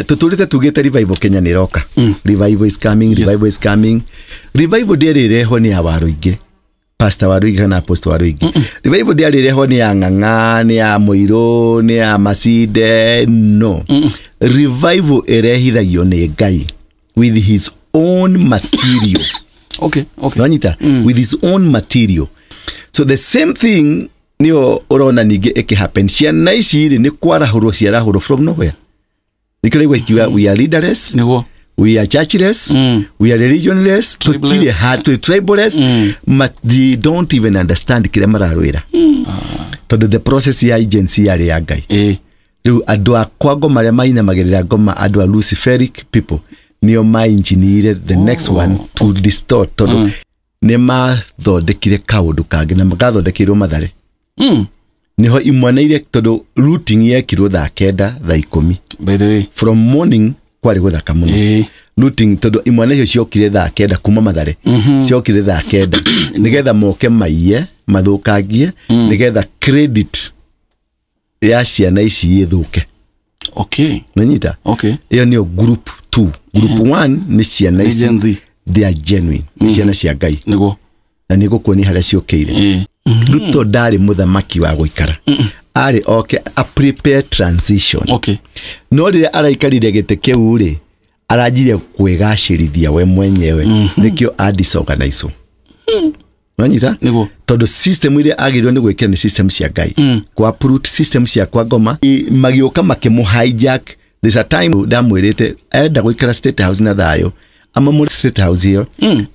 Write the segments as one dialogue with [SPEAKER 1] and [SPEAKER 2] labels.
[SPEAKER 1] Tutũrĩte tugĩte revival Kenya nĩ ĩroka. Revival is coming. Revival is coming. Revival ndĩarĩ ĩrehwo nĩ ya Waruingĩ, Pastor Waruingĩ kana Apostle Waruingĩ. Revival ndĩarĩ ĩrehwo nĩ ya Ng'ang'a, nĩ ya Mũirũ, nĩ ya Masinde. No, revival ĩrehithagio nĩ Ngai with his own material. Nwanyita? With his own material. So the same thing nĩyo ũrona ningĩ ĩkĩhappen. Ciana ici rĩ, nĩ kwarahũrwo ciarahũrwo from nowhere. Nĩkĩo raigua ikiuga we are leaderless, we are churchless, we are religionless, tutire hatu, tribaless, but they don't even understand kĩrĩa mararwĩra, tondũ the process ya agency yarĩ ya Ngai. Rĩu andũ a kwa ngoma, arĩa mainamagĩrĩra ngoma, andũ a luciferic people, nĩo mainjiniire the next one to distort, tondũ nĩ mathondekire kaũndũ kangĩ na gathondekeirwo Mathare. Nĩho imwana iria, tondũ looting yekirwo thaa 9, thaa 10.
[SPEAKER 2] By the way.
[SPEAKER 1] From morning kwarĩ gũthaka mũno. Looting, tondũ imwana icio ciokire thaa 9 kuma Mathare, ciokire thaa 9 nĩgetha moke maiye, mathũkangie, nĩgetha credit ya ciana ici ĩthũke. Nĩnyita?
[SPEAKER 2] Okay.
[SPEAKER 1] Ĩyo nĩyo group 2. Group 1 nĩ ciana
[SPEAKER 2] Nĩ
[SPEAKER 1] ici.
[SPEAKER 2] Gen Z.
[SPEAKER 1] They are genuine, nĩ ciana cia Ngai. Na nĩ gũkuonia harĩa ciũkĩire. Ruto ndarĩ mũthamaki wa gũikara, arĩ oke a prepare transition. No rĩrĩa araikarire gĩtĩ kĩu rĩ, aranjirie kwĩgacĩrithia we mwenyewe, nĩkĩo adisorganizwo. Wanyita?
[SPEAKER 2] Nĩguo.
[SPEAKER 1] Tondũ system iria agĩrĩirwo nĩ gwĩkĩra nĩ system cia Ngai, kwa uproot system cia kwa ngoma. Magĩũka makĩmũ hijack. There's a time ndamwĩrĩte enda gũikara State House na thayũ, amamũre State House ĩyo,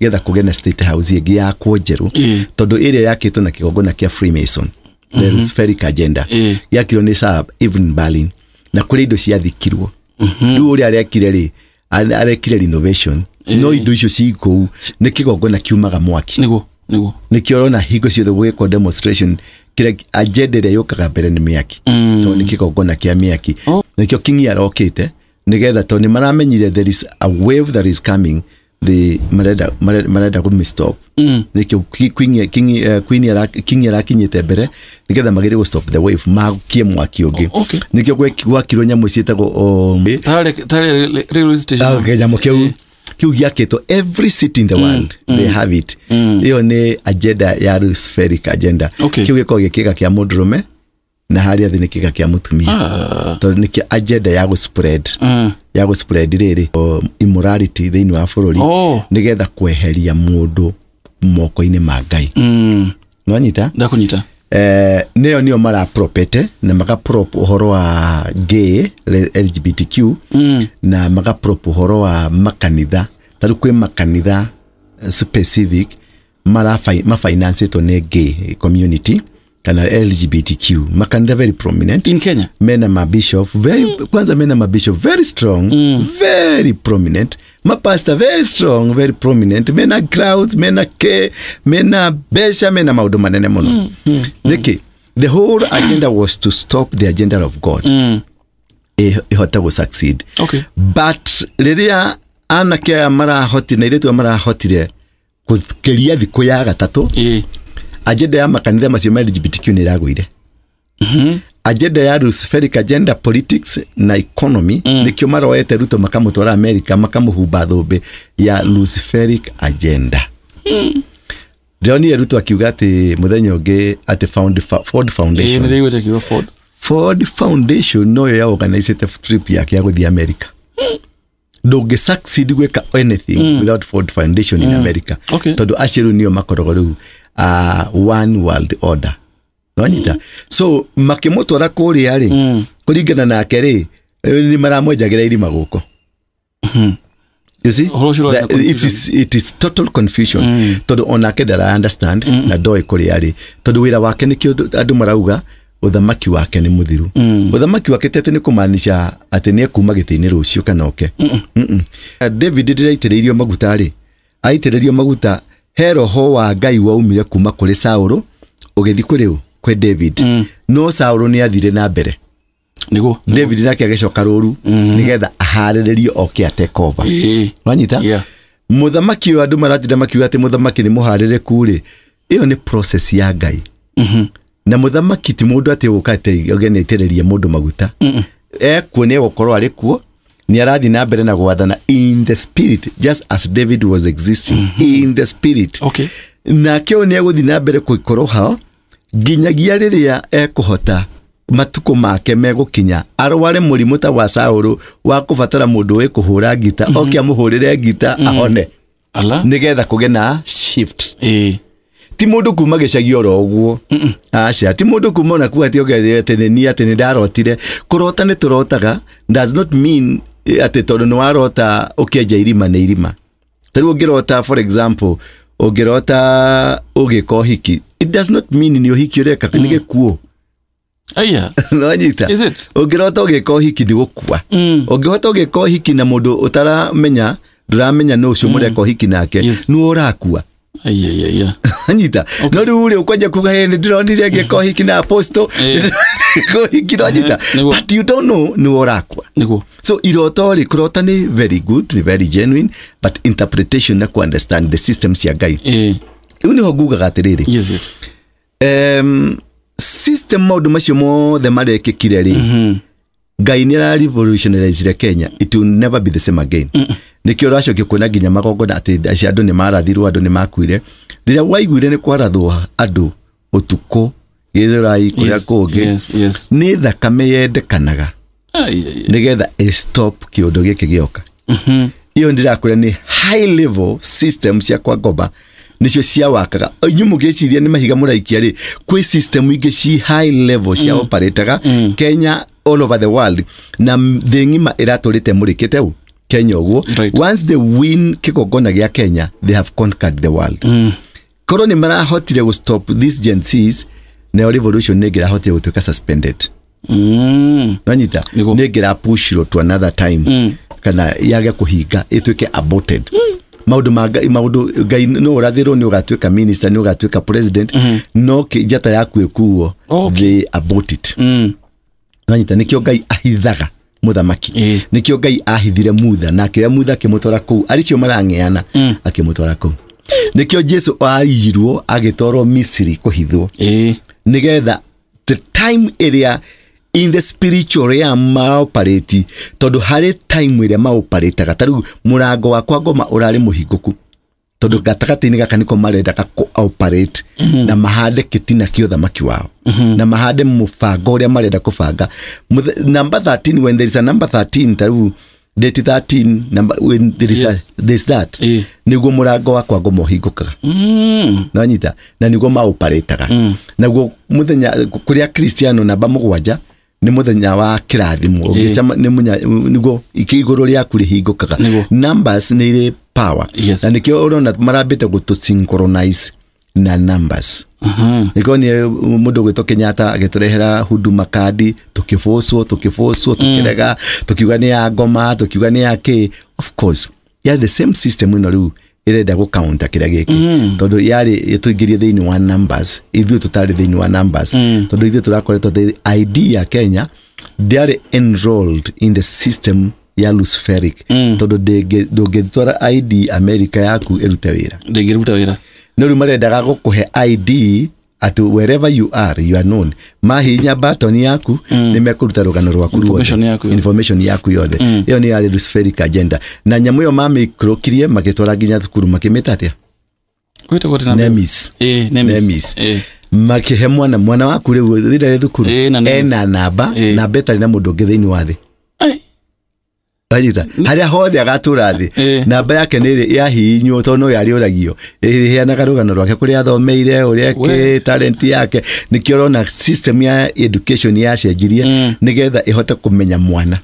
[SPEAKER 1] getha kũgĩe na State House ĩngĩ yakwo njerũ, tondũ ĩrĩa yakĩtwo na kĩgongona kĩa Freemason, the Luciferic agenda, yakirwo nĩ Sir Evelyn Berlin, na kũrĩ indo ciathikirwo. Rĩu ũrĩa arekire rĩ, arekire renovation, no indo icio ci kũu, nĩ kĩgongona kiumaga mwaki.
[SPEAKER 2] Nĩguo, nĩguo.
[SPEAKER 1] Nĩkĩo ũrona hingo ciothe gwĩkwo demonstration, kĩrĩa agenda ĩrĩa yũkaga mbere nĩ mĩaki, tondũ nĩ kĩgongona kĩa mĩaki. Nĩkĩo Kingi arokĩte, nĩgetha, tondũ nĩ maramenyire there is a wave that is coming, the marenda kũmĩ stop. Nĩkĩo Kingi arakinyĩte mbere, nĩgetha magerie gũ stop the wave, makie mwaki ũngĩ. Nĩkĩo gwakirwo nyamũ ciĩtagwo
[SPEAKER 2] Tarĩ railway station.
[SPEAKER 1] Ah, okay, nyamũ kĩu gĩakĩtwo, every city in the world they have it. Ĩyo nĩ agenda ya luciferic agenda. Kĩu gĩkoragwo gĩ kĩga kĩa mũndũrũme, na harĩa thĩ nĩ kĩga kĩa mũtumia, tondũ nĩkĩo agenda ya gũ spread, ya gũ spread rĩrĩ immorality thĩinĩ wa bũrũri, nĩgetha kweheria mũndũ moko-inĩ ma Ngai. Nwanyita?
[SPEAKER 2] Ndakũnyita.
[SPEAKER 1] Nĩyo nĩyo marapropete na magaprop ũhoro wa gay, LGBTQ, na magaprop ũhoro wa makanitha. Tarĩu kwĩ makanitha specific mafinancĩtwo nĩ gay community kana LGBTQ, makanitha very prominent
[SPEAKER 2] In Kenya.
[SPEAKER 1] Mena mabishop very, kwanza mena mabishop very strong, very prominent, mapastor very strong, very prominent, mena crowds, mena ke mena mbeca, mena maũndũ manene mũno. Nĩkĩ? The whole agenda was to stop the agenda of God ĩhote gũ succeed. But rĩrĩa anake aya marahotire na airĩtu aya marahotire gũkĩria thikũ ya gatatũ, agenda ya makanitha macio ma LGBTQ nĩ ĩragũire. Agenda ya luciferic agenda, politics na economy, nĩkĩo maroete Ruto makamũtwara America, makamũhumba thũmbĩ ya luciferic agenda. Ndĩronire Ruto akiuga atĩ mũthenya ũngĩ atĩ Ford Foundation.
[SPEAKER 2] Nĩ ndĩiguĩte kiugo Ford.
[SPEAKER 1] Ford Foundation noyo ya organizete trip yake ya gũthiĩ America. Ndũngĩ succeed gwĩka anything without Ford Foundation in America, tondũ acio rĩu nĩo makoragwo rĩu one world order. Nonyita? So makĩmũtwara kũrĩa rĩ, kũringana nake rĩ, nĩ maramwenjagĩra irima gũkũ. You see?
[SPEAKER 2] Ũhoro ũcio ũrarĩ na
[SPEAKER 1] It is total confusion, tondũ onake ndara understand na ndoĩ kũrĩa arĩ, tondũ wĩra wake, nĩkĩo andũ marauga ũthamaki wake nĩ mũthiru. Ũthamaki wake ti atĩ nĩ kũmaanisha atĩ nĩ ekuma gĩtĩ-inĩ rũciũ kana oke. David ndĩraitĩrĩirio maguta rĩ, aitĩrĩrio maguta, he roho wa Ngai waumire kuma kũrĩ Saũlũ ũgĩthiĩ kũrĩ ũ? Kwĩ David. No Saũlũ nĩ athire na mbere. David nake agĩcoka rũru, nĩgetha aharĩrĩrio oke a take over. Wanyita?
[SPEAKER 2] Yeah.
[SPEAKER 1] Mũthamaki ũyũ andũ maratinda makiuga atĩ mũthamaki nĩ mũharĩrĩku rĩ, ĩyo nĩ process ya Ngai. Na mũthamaki ti mũndũ atĩ gũka atĩ ogene aitĩrĩrie mũndũ maguta. Ekuo nĩ egũkorwo arĩ kuo. Nĩ arathiĩ na mbere na gwathana in the spirit, just as David was existing in the spirit. Nake ũyũ nĩ egũthiĩ na mbere gũikorwo hao nginyagia rĩrĩa ekũhota matukũ make megũkinya, arware mũrimũ ta wa Saũlũ wa kũbatara mũndũ wĩ kũhũra ngita, oke amũhũrĩre ngita ahone.
[SPEAKER 2] Ala.
[SPEAKER 1] Nĩgetha kũgĩe na shift. Ti mũndũ kuma gĩcagi oro ũguo, aca, ti mũndũ kuma ona kuga atĩ oge atĩ nĩ niĩ, atĩ nĩ ndarotire. Kũrota nĩ tũrotaga, does not mean atĩ tondũ nĩ warota ũkĩenja irima nĩ irima. Ta rĩu ũngĩrota, for example, ũngĩrota ũgĩka ũhiki, it does not mean nĩ ũhiki ũreka, nĩ gĩkuũ.
[SPEAKER 2] Aya.
[SPEAKER 1] Nĩwanyita?
[SPEAKER 2] Is it?
[SPEAKER 1] Ũngĩrota ũgĩka ũhiki nĩ gũkua. Ũngĩhota ũgĩka ũhiki na mũndũ ũtaramenya, ndũramenya nũ ũcio mũreka ũhiki nake, nĩ ũrakua.
[SPEAKER 2] Aya, aya, aya.
[SPEAKER 1] Anyita. No rĩu rĩ, ũkwanja kuga, "Hey, nĩ ndĩronire ngĩka ũhiki na apostle." Ũhiki nĩwanyita?
[SPEAKER 2] Nĩguo.
[SPEAKER 1] But you don't know nĩ ũrakua. So iroto rĩ, kũrota nĩ very good, nĩ very genuine, but interpretation na ku understand the system cia Ngai, rĩu nĩho ngugaga atĩrĩrĩ, system, maũndũ macio mothe marekĩkire rĩ, Ngai nĩ ara revolutionizire Kenya. It will never be the same again. Nĩkĩo ũracokia kuona nginya magongona atĩ acio andũ nĩ marathirwo, andũ nĩ makuire. Rĩrĩa waiguire nĩ kwarathwo andũ ũtukũ Gĩthũrai kũrĩa kũngĩ, nĩ thakame yendekanaga
[SPEAKER 2] Ai, ai, ai.
[SPEAKER 1] nĩgetha ĩ-stop kĩũndũ gĩkĩ gĩoka. Iyo ndĩrakwĩra nĩ high level system cia kwa ngoma nĩcio ciawakaga. Inyuĩ mũngĩciria nĩ mahiga mũraikia rĩ, kwĩ system ingĩ ci high level cia operataga Kenya, all over the world, na thĩ ng'ima ĩratũrĩte mũrĩkĩte u Kenya ũguo. Once they win kĩgongona gĩa Kenya, they have conquered the world. Korwo nĩ marahotire gũ stop these Gen Zs, nayo revolution nĩ ĩngĩrahotire gũtuĩka suspended. Nanyita?
[SPEAKER 2] Nĩguo.
[SPEAKER 1] Nĩ ĩngĩrapushirwo to another time, kana yage kũhinga, ĩtuĩke aborted. Maũndũ ma Ngai, maũndũ Ngai no ũrathĩrwo nĩ ũgatuĩka minister, nĩ ũgatuĩka president, no njata yaku ĩkuo. They abort it. Nanyita? Nĩkĩo Ngai ahithaga mũthamaki. Nĩkĩo Ngai ahithire Mutha na akĩoya Mutha akĩmũtwara kũu arĩcio marang'eana, akĩmũtwara kũu. Nĩkĩo Jesu aiyirwo agĩtwarwo Misiri kũhithwo, nĩgetha the time ĩrĩa in the spiritual realm maoperate, tondũ harĩ time ĩrĩa maoperataga. Ta rĩu mũrango wa kwa ngoma ũrarĩ mũhingũku, tondũ gatagatĩ-inĩ gaka nĩko marendaga kũ operate na mahande kĩtina kĩa ũthamaki wao na mahande mũbango ũrĩa marenda kũbanga. Number 13, when there is a number 13, ta rĩu date 13 number, when there is a, there is that, nĩguo mũrango wa kwa ngoma ũhingũkaga. Nanyita? Na nĩguo maoperataga. Naguo mũthenya kũrĩa Kristiano, namba 7 nĩ mũthenya wa kĩrathimo. Ũngĩcema nĩ nĩguo igũrũ rĩaku rĩhingũkaga. Numbers nĩ irĩ power. Na nĩkĩo ũrona marambĩte gũtũ synchronize na numbers. Nĩkĩo nĩ mũndũ ũgwĩtwo Kenyatta agĩtũrehera Huduma card, tũkĩbũcwo, tũkĩbũcwo, tũkĩrega, tũkiuga nĩ ya ngoma, tũkiuga nĩ ya kĩ. Of course ya the same system ĩno rĩu ĩrenda gũ counter kĩrĩa gĩkĩ, tondũ yarĩ ĩtũingĩrie thĩinĩ wa numbers, ithuĩ tũtarĩ thĩinĩ wa numbers, tondũ ithuĩ tũrakoretwo the ID ya Kenya ndĩarĩ enrolled in the system ya Luciferic, tondũ ndũngĩtwara ID America yaku ĩrute wĩra.
[SPEAKER 2] Ndĩngĩruta wĩra.
[SPEAKER 1] No rĩu marendaga gũkũhe ID atĩ wherever you are, you are known. Mahihinya button yaku, nĩ mekũruta rũgano rwaku ruothe.
[SPEAKER 2] Information yaku yothe.
[SPEAKER 1] Information yaku yothe. Ĩyo nĩ yarĩ Luciferic agenda, na nyamũ ĩyo mamĩikũrũkirie magĩtwara nginya thukuru, makĩmĩta atĩa?
[SPEAKER 2] Gwĩtagwo atĩa na
[SPEAKER 1] Nemis.
[SPEAKER 2] Nemis.
[SPEAKER 1] Nemis. Makĩhe mwana waku rĩu rĩrĩa rĩ thukuru,
[SPEAKER 2] Na Nemis.
[SPEAKER 1] ena namba, namba ĩtarĩ na mũndũ ũngĩ thĩinĩ wa thĩ.
[SPEAKER 2] Ai.
[SPEAKER 1] Wanyita? Harĩa hothe agatũra thĩ, namba yake nĩ ĩrĩ yahihinywo, tondũ no yarĩũragio, ĩheanaga rũgano rwake, kũrĩa athomeire, ũrĩa kĩ talent yake. Nĩkĩo ũrona system ya education yacenjirie, nĩgetha ĩhote kũmenya mwana.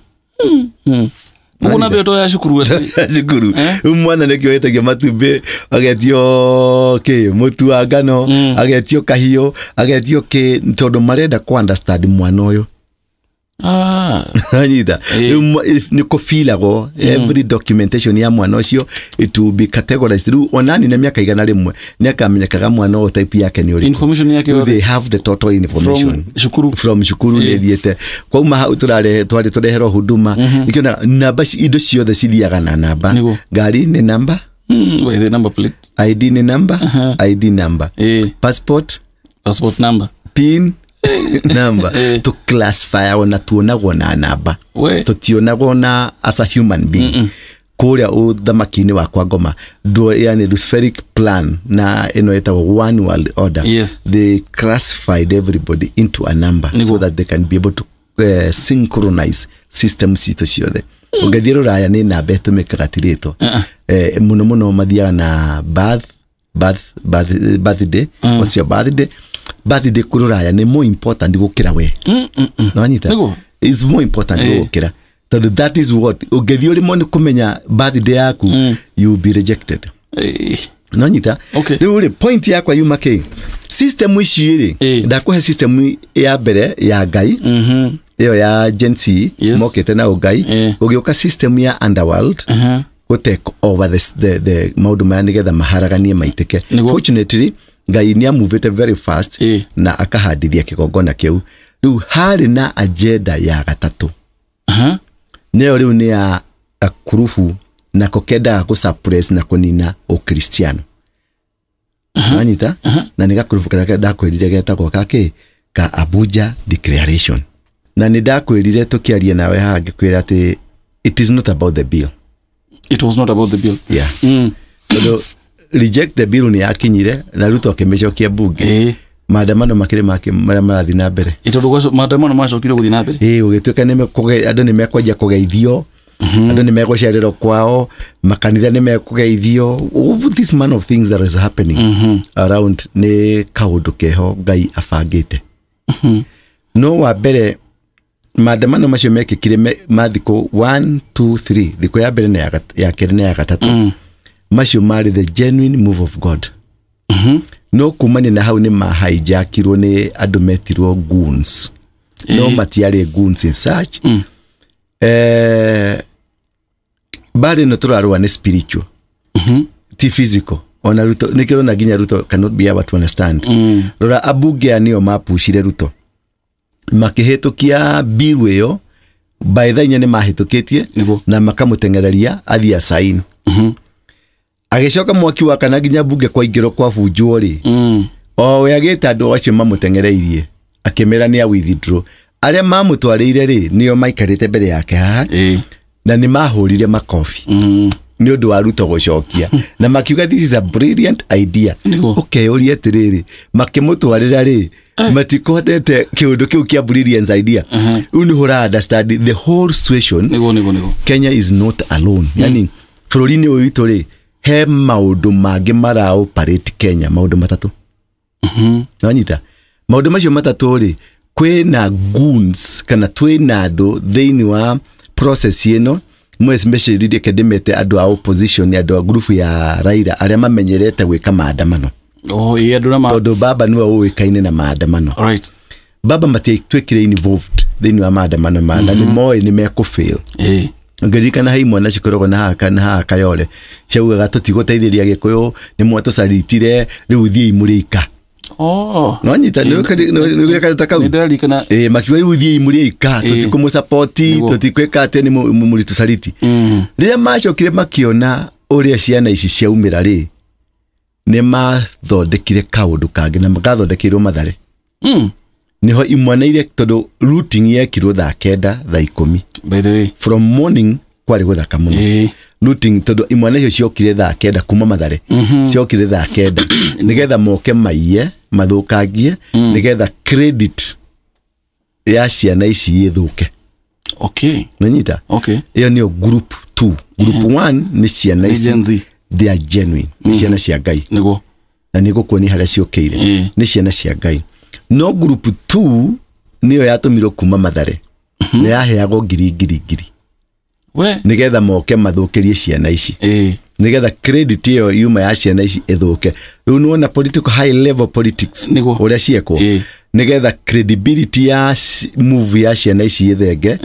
[SPEAKER 2] Mũguo namba ĩyo to ya cukuru atĩ.
[SPEAKER 1] Cukuru. Rĩu mwana nĩkĩo ĩtagio matumbĩ, agetio kĩ mũtu wa ngano, agetio kahiũ, agetio kĩ, tondũ marenda kũ understand mwana ũyũ. Anyita? Rĩu nĩ kũbiragwo every documentation ya mwana ũcio, it will be categorized. Rĩu onani na mĩaka 100 nĩ akamenyekaga mwana ũyũ type yake nĩ ũrĩkũ.
[SPEAKER 2] Information yake
[SPEAKER 1] Rĩu
[SPEAKER 2] yothe.
[SPEAKER 1] they have the total information
[SPEAKER 2] From cukuru.
[SPEAKER 1] From cukuru. Nĩ thiĩte kwauma hau tũrare twarĩ tũreherwo Huduma, nĩkĩo namba indo ciothe cithiaga na namba. Ngari nĩ namba.
[SPEAKER 2] By the number plate.
[SPEAKER 1] ID nĩ namba, ID number, passport,
[SPEAKER 2] Passport number.
[SPEAKER 1] PIN. Namba to classify ona tuonagwo na namba, tutionagwo na as a human being. Kũrĩa ũthamaki-inĩ wa kwa ngoma, yani Luciferic plan na ĩno ĩtagwo one world order.
[SPEAKER 2] Yes.
[SPEAKER 1] They classified everybody into a number.
[SPEAKER 2] Niguo.
[SPEAKER 1] So that they can be able to synchronize systems citũ ciothe. Ũngĩthiĩ rũraya nĩ namba ĩtũmĩkaga ti rĩtwa. Mũno mũno mathiaga na birthday. What's your birthday? Birthday kũ rũraya nĩ more important gũkĩra we. Nĩwanyita?
[SPEAKER 2] Niguo.
[SPEAKER 1] It's more important gũkĩra. Tondũ that is what ũngĩthiĩ ũrĩmwo nĩ kũmenya birthday yaku, you will be rejected. Nĩwanyita?
[SPEAKER 2] Okay.
[SPEAKER 1] Rĩu rĩ, point yakwa yuma kĩ? System ici rĩ, ndakũhe system ya mbere ya Ngai, ĩyo ya Gen Z,
[SPEAKER 2] Yes.
[SPEAKER 1] mokĩte na ũngai. Gũgĩũka system ya underworld, gũ take over the maũndũ maya nĩgetha maharaganie maitĩke.
[SPEAKER 2] Nĩguo.
[SPEAKER 1] Fortunately, Ngai nĩ amuvĩte very fast na akahandithia kĩgongona kĩu. Rĩu harĩ na agenda ya gatatũ. Nĩyo rĩu nĩ ya gakurubu nako kendaga gũ suppress na kũnina ũkristiano. Wanyita? Na nĩ gakurubu karĩa ndakwĩrire getagwo gakĩ ka Abuja Declaration. Na nĩ ndakwĩrire tũkĩaria nawe haha ngĩkwĩra atĩ it is not about the bill.
[SPEAKER 2] It was not about the bill.
[SPEAKER 1] Yeah. Tondũ reject the bill nĩ yakinyire na Ruto akĩmĩcokia bunge. Maandamano makĩrĩ make marĩa marathiĩ na mbere.
[SPEAKER 2] Tondũ maandamano macokire gũthiĩ na mbere.
[SPEAKER 1] Gũgĩtuĩka andũ nĩ mekwanjia kũgeithio, andũ nĩ megũcererwo kwao, makanitha nĩ mekũgeithio. All this man of things that is happening around nĩ kaũndũ keho Ngai abangĩte. No wa mbere maandamano macio mekĩkire ma thikũ 1 2 3, thikũ ya mbere na ya kerĩ na ya gatatũ. Macio marĩ the genuine move of God. No kumania na hau nĩ mahijackirwo nĩ andũ metirwo goons. No matiarĩ goons in such. Bari no tũrarũa nĩ spiritual. Ti physical. Ona Ruto nĩkĩo na nginya Ruto cannot be able to understand. Rora abunge aya nĩo mapucire Ruto. Makĩhĩtũkia bill ĩyo by thaa inya nĩ mahĩtũkĩtie na makamũteng'ereria athiĩ asaini. Agĩcoka mwaki wa kana nginya bunge kwaingĩrwo kwabunjwo rĩ, o we agĩta andũ acio mamũteng'ereirie akĩmera nĩ a withdraw. Arĩa mamũtwarĩire rĩ nĩo maikarĩte mbere yake haha na nĩ mahũrire makobi nĩ ũndũ wa Ruto gũcokia na makiuga this is a brilliant idea. Ũkeyũria atĩrĩrĩ, makĩmũtwarĩra rĩ matikũhotete kĩũndũ kĩu kĩa brilliant idea. Rĩu nĩ ũra understand the whole situation.
[SPEAKER 2] Nĩguo.
[SPEAKER 1] Kenya is not alone. Yani bũrũri-inĩ ũyũ witũ rĩ he maũndũ mangĩ mara operate Kenya, maũndũ matatũ. Nĩwanyita? Maũndũ macio matatũ rĩ, kwĩna goons kana twĩna andũ thĩinĩ wa process ĩno, mwe especially reke ndĩmete andũ a opposition, andũ a group ya Raila arĩa mamenyerete gwĩka maandamano. Tondũ baba nĩwe ũĩkaine na maandamano.
[SPEAKER 2] Right.
[SPEAKER 1] Baba matiatuĩkire involved thĩinĩ wa maandamano maya, na nĩ moĩ nĩ mekũfail. Ngĩririkana he imwana cikoragwo na haha na haha Kayole ciaugaga tũtigũteithĩria Gĩkũyũ nĩ mwatũcaritire rĩu thiĩi mũrĩ ika. Nĩwanyita? Nĩ ta kau?
[SPEAKER 2] Nĩndĩraririkana.
[SPEAKER 1] Makiuga rĩu thiĩi mũrĩ ika, tũtikũmũsapoti, tũtikwĩka atĩ nĩ mũrĩtũcariti. Rĩrĩa macokire makĩona ũrĩa ciana ici ciaumĩra rĩ, nĩ mathondekire kaũndũ kangĩ na magathondekeirwo Mathare. Nĩho imwana iria tondũ looting yekirwo thaa 9 thaa 10.
[SPEAKER 2] By the way,
[SPEAKER 1] from morning kwarĩ gũthaka mũno. Looting tondũ imwana icio ciokire thaa 9 kuma Mathare. Ciokire thaa 9 nĩgetha moke maiye, mathũkangie, nĩgetha credit ya ciana ici ĩthũke.
[SPEAKER 2] Okay.
[SPEAKER 1] Nĩnyita?
[SPEAKER 2] Okay.
[SPEAKER 1] Ĩyo nĩyo group 2. Group 1 nĩ ciana ici.
[SPEAKER 2] Gen Z.
[SPEAKER 1] They are genuine. Nĩ ciana cia Ngai.
[SPEAKER 2] Nĩguo.
[SPEAKER 1] Na nĩgũkuonia harĩa ciũkĩire. Nĩ ciana cia Ngai. No group 2 nĩyo yatũmirwo kuma Mathare. Nĩ yaheagwo ngiri ngiri ngiri.
[SPEAKER 2] We.
[SPEAKER 1] Nĩgetha moke mathũkĩrie ciana ici. Nĩgetha credit ĩyo yuma ya ciana ici ĩthũke. Rĩu nĩwona political high level politics ũrĩa ciekwo. Nĩgetha credibility ya move ya ciana ici ĩthenge.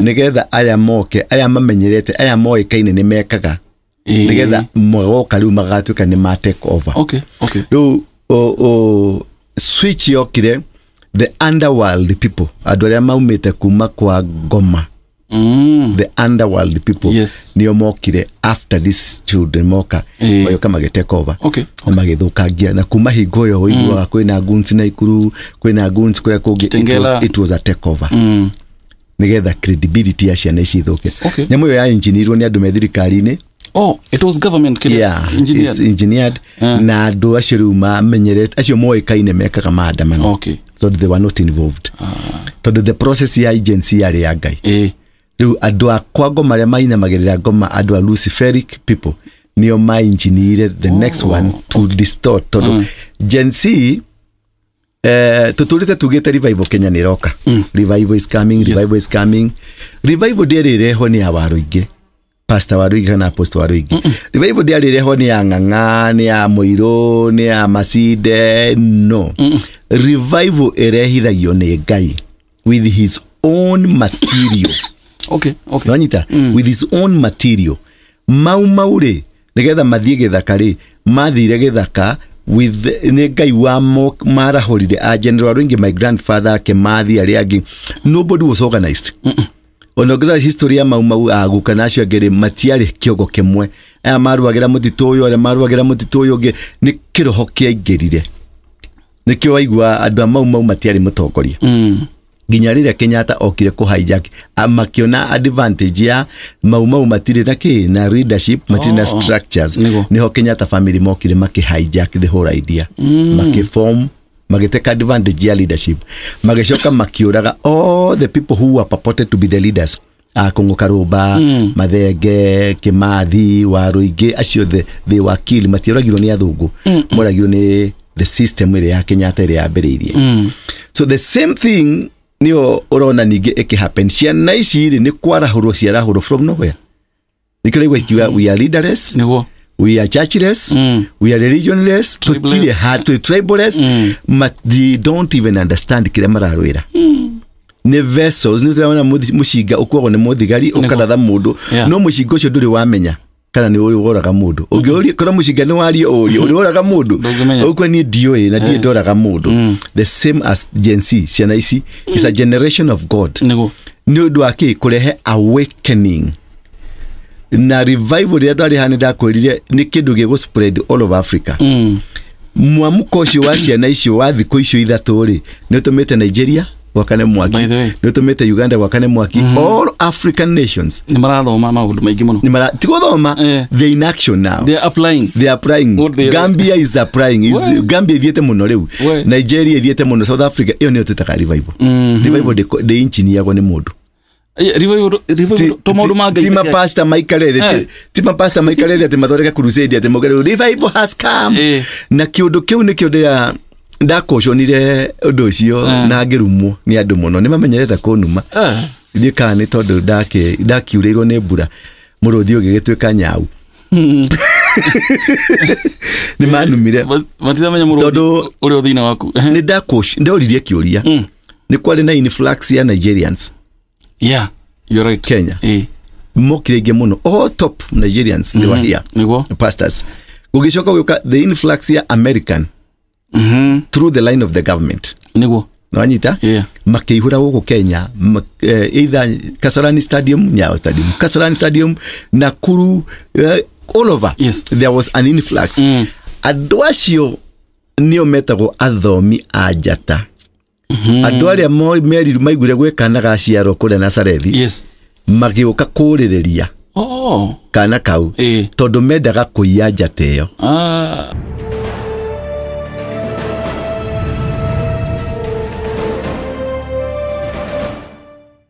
[SPEAKER 1] Nĩgetha aya moke, aya mamenyerete, aya moĩkaine nĩ mekaga. Nĩgetha mogoka rĩu magatuĩka nĩ ma take over.
[SPEAKER 2] Okay, okay.
[SPEAKER 1] Rĩu switch yokire the underworld people, andũ arĩa maumĩte kuma kwa ngoma. The underworld people.
[SPEAKER 2] Yes.
[SPEAKER 1] Nĩo mokire after these children moka, magĩũka magĩtake over. Na magĩthũkangia, na kuma hingo ĩyo ũiguaga kwĩna goons Naikuru, kwĩna goons kũrĩa kũngĩ. It was a takeover nĩgetha credibility ya ciana ici ithũke. Nyamũ ĩyo ya engineerwo nĩ andũ me thirikari-inĩ.
[SPEAKER 2] Oh, it was government kid.
[SPEAKER 1] Yeah,
[SPEAKER 2] engineered.
[SPEAKER 1] It's engineered. Na andũ acio rĩu mamenyerete, acio moĩkaine mekaga maandamano. So they were not involved. Tondũ the process ya agency yarĩ ya Ngai. Rĩu andũ a kwa ngoma arĩa mainamagĩrĩra ngoma, andũ a Luciferic people, nĩo ma-engineere the next one to distort. Tondũ Gen Z, tũtũrĩte tugĩte revival Kenya nĩ ĩroka. Revival is coming, revival is coming. Revival ndĩarĩ ĩrehwo nĩ awaru aingĩ, pastor wa Ruigi kana apostle wa Ruigi. Revival ndĩarĩ ĩrehwo nĩ ya Ng'ang'a, nĩ ya Mũirũ, nĩ ya Masinde, no. Revival ĩrehithagio nĩ Ngai with his own material. Nĩwanyita? With his own material. Mau mau rĩ, nĩgetha mathiĩ gĩthaka rĩ, mathire gĩthaka with nĩ Ngai wa marahũrire a General Ruigi, my grandfather ake mathi arĩa angĩ. Nobody was organized. Ona ũngĩrora history ya Mau Mau aguka na acio angĩ rĩ, matiarĩ kĩongo kĩmwe. Aya maruagĩra mũtitũ ũyũ, arĩa maruagĩra mũtitũ ũyũ ũngĩ, nĩ kĩroho kĩaingĩrire. Nĩkĩo waigua andũ a Mau Mau matiarĩ mũtongoria. Nginya rĩrĩa Kenyatta okire kũ hijack, makĩona advantage ya Mau Mau matirĩ na kĩ, na leadership, matirĩ na structures. Nĩho Kenyatta family mokire makĩ hijack the whole idea. Makĩform, magĩteka advantage ya leadership. Magĩcoka makĩũraga all the people who were purported to be the leaders. Kũng'ũ Karũmba, Mathenge, Kĩmathi, Waruingĩ, acio they were killed. Matioragirwo nĩ athũngũ. Moragirwo nĩ the system ĩrĩa ya Kenyatta ĩrĩa yambĩrĩirie. So the same thing nĩyo ũrona ningĩ ĩkĩ happen. Ciana ici rĩ, nĩ kwarahũrwo ciarahũrwo from nowhere. Nĩkĩo ũraigua ikiuga we are leaderless. We are churchless, we are religionless, tutire hatu triballess, but they don't even understand kĩrĩa mararwĩra. Nĩ vessels, nĩ tũrona mũcinga ũkuagwo nĩ mũthigari, ũkaratha mũndũ. No mũcinga ũcio ndũrĩ wamenya kana nĩ ũrĩ woraga mũndũ. Ũngĩũria korwo mũcinga nĩ waria ũrie, ũrĩ woraga mũndũ. Ũguo niĩ ndiũĩ na ndiĩ ndoraga mũndũ. The same as Gen Z, ciana ici, is a generation of God. Nĩ ũndũ wa kĩ? Kũrehe awakening. Na revival rĩrĩa twarĩ haha nĩ ndakwĩrire nĩ kĩndũ gĩgũ spread all over Africa. Mwamũko ũcio wa ciana icio wa thikũ icio ithatũ rĩ, nĩ ũtũmĩte Nigeria gwakane mwaki, nĩ ũtũmĩte Uganda gwakane mwaki. All African nations
[SPEAKER 2] nĩ marathoma maũndũ maingĩ mũno.
[SPEAKER 1] Ti gũthoma, they in action now.
[SPEAKER 2] They are applying.
[SPEAKER 1] They are applying. Gambia is applying. Gambia ithiĩte mũno rĩu. Nigeria ithiĩte mũno. South Africa, ĩyo nĩyo twĩtaga revival. Revival ndĩ engineeragwo nĩ mũndũ. Ti mapasta maikare thĩ atĩ mathondeke crusade atĩ mauge revival has come. Na kĩũndũ kĩu nĩkĩo ndĩra ndakoconire ũndũ ũcio na ngĩrumwo nĩ andũ mũno. Nĩ mamenyerete kũnuma. Thiĩ kana nĩ tondũ ndakiurĩirwo nĩ mbura mũrũthi ũgĩgĩtuĩka nyau. Nĩ manumire.
[SPEAKER 2] Matiramenya mũrũthi ũrĩa thĩna waku.
[SPEAKER 1] Nĩ ndoririe kĩũria. Nĩ kwarĩ na influx ya Nigerians.
[SPEAKER 2] Yeah, you're right.
[SPEAKER 1] Kenya. Mokire aingĩ mũno. All top Nigerians, they were here. Pastors. Gũgĩcoka gũgĩũka the influx ya American through the line of the government. Nĩwanyita? Makĩihũra gũkũ Kenya, either Kasarani Stadium, Nyayo Stadium, Kasarani Stadium, Nakuru, all over.
[SPEAKER 2] Yes.
[SPEAKER 1] There was an influx. Andũ acio nĩo metagwo athomi a njata. Andũ arĩa merirwo maiguire gwĩ kana gaciarwo kũrĩa Nazarethi, magĩũka kũrĩrĩria kana kau, tondũ mendaga kũiya njata ĩyo.